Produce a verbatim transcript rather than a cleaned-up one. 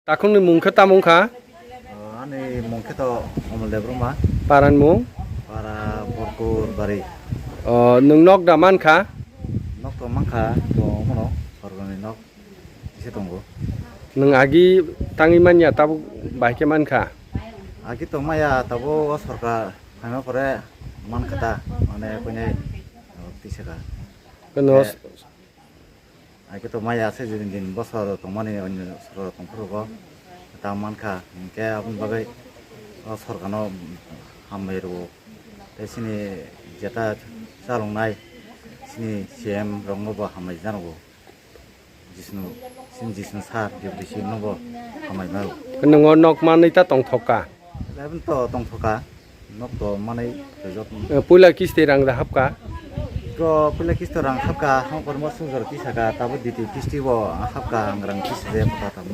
Takhukni mung khe tamo wngkha? O, ani mung khe to Omol Debbarma. Parani mung? Para Borkur Bari. O, nwng nok da mankha? Nok to mankha, to omono sorkarni nok kisa tongo. Nwng agi tangwi manya tabuk bahai khe mankha? Agi to maya tabuk o sorkar phaima pore mankha ta, mane koinai, o, tisaka. Kono Te- Hai khe to maya se din din bosor tongmani onyo soro tongphuru go ta mankha, hinkhe aboni bagwi o sorkarno hambai rwo. Tei chini jeta chaloknai chini C M rokno bo hambai jano. Jisnu, chini Jisnu sir, deputy C M no bo hambai mano. Nwng o nok manwi ta tongthok kha? Aboni to tongthok kha, nok to manwi rejak. Eh, puila kisti rang da hapkha? To puila kisti rang hapkha, hong kormo sujor kisa kha, tabo diti kisti bo hapkha, ang rang kisa je pata tamo.